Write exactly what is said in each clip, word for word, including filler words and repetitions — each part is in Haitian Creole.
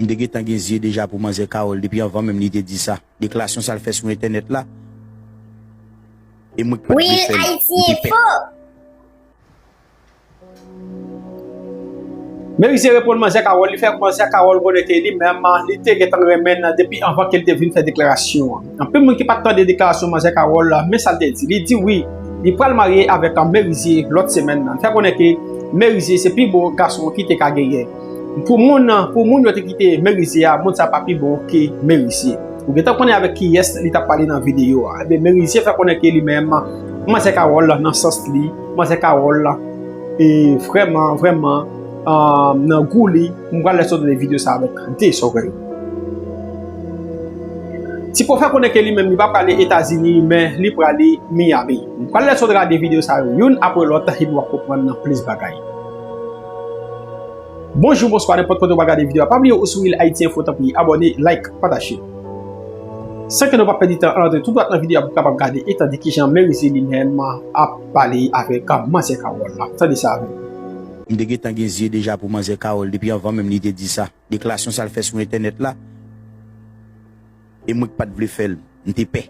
M te gentan gen zye deja pou manzè Carole depi anvan menm li te di sa. Deklarasyon sa l fè sou entènèt la, e mwen ki pa t vle fè l. M te pè. Merizier reponn manzè Carole, li fè manzè Carole konnen ke li menm, li te gentan renmen l depi anvan ke l te vin fè deklarasyon an. Anpil moun ki pa t tande deklarasyon manzè Carole la, men sa l te di. Li di wi, li pral marye avèk Merizier lòt semèn nan. Li fè konnen ke Merizier se pi bo gason ki te ka genyen. Pou moun, pou moun yo te kite Merizier a, moun sa pa pi bon ke Merizier. Ou gentan konnen avèk kiyès li t ap pale nan videyo a. Ebyen, Merizier fè konnen ke li menm, manzè Carole nan sans li, manzè Carole, e vrèman, vrèman, ah, nan gou li, m pral lèse w tande videyo sa avèk de sòrèy. Tipo fè konnen ke li menm li pa prale Etazini, men li prale Miami. M pral lèse w gade videyo sa yo youn apre lòt, epi w ap konprann nan plis bagay. Bonjou, bonswa, nenpòt kote w pral gade videyo a. Pa bliye ou sou Real Haiti Info, tanpri, abòne, like, pataje. San ke nou pa pèdi tan, ann antre tou dwat nan videyo a pou kapab gade e tande kijan Merizier li menm ap pale avèk manzè Carole la. Tande sa avè m. M te gentan gen zye deja pou manzè Carole depi anvan menm li te di sa. Deklarasyon sa l fè sou entènèt la, e mwen ki pa t vle fè l, m te pè.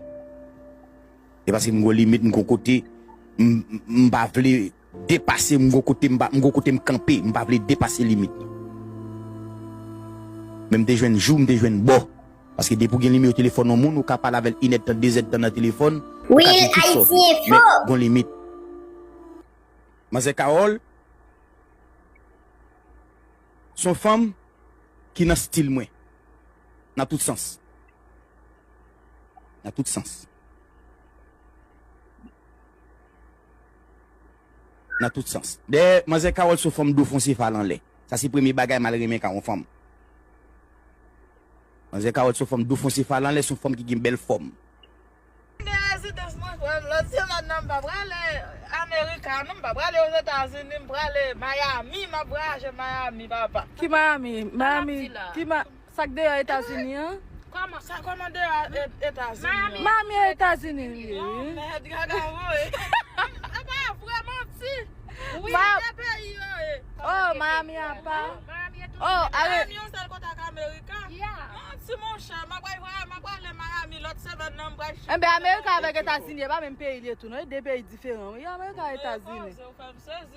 E paske m gon limit, m gon kote, m, m, m pa vle depase, m gon kote m pa, m gon kote m kanpe, m pa vle depase limit. Men m te jwenn jou, m te jwenn bò. Paske depi w gen nimewo telefòn yon moun, ou ka pale avè l inèdtan, dezèdtan nan telefòn, ou ka di tout sa w vle. Men gon limit. Manzè Carole, se yon fanm ki nan stil mwen. Nan tout sans. Nan tout sans. Nan tout sans. Dayè, manzè Carole se yon fanm do fon sefal anlè. Sa se premye bagay m al renmen ka yon fanm. Manzè Carole se yon fanm do fon sefal anlè, se yon fanm ki gen bèl fòm. De rezidans mwen, frè m, lòt semèn nan, m pa prale Amerika, non, m pa prale Ozetazini, m prale Miami, m ap vwayaje Miami, papa. Ki Miami? Miami, ki Ma-, sa k deyò Etazini an? Kòman? Sa kòman deyò E-, Etazini an? Miami Etazini li ye, wi. Lanmèd, gaga voye. E pa vre, manti. Wi, de peyi yo ye. Oh, Miami apa. Oh, are. Miami yon sèl kote ak Amerika. Manti, monchè, m ap pral vwayaje, m ap prale Miami lòt semèn nan, m pral chita. Enben, Amerika avèk Etazini, e pa menm peyi li ye tou, non, e de peyi diferan, wi, Amerika ak Etazini. Ou fè m sezi.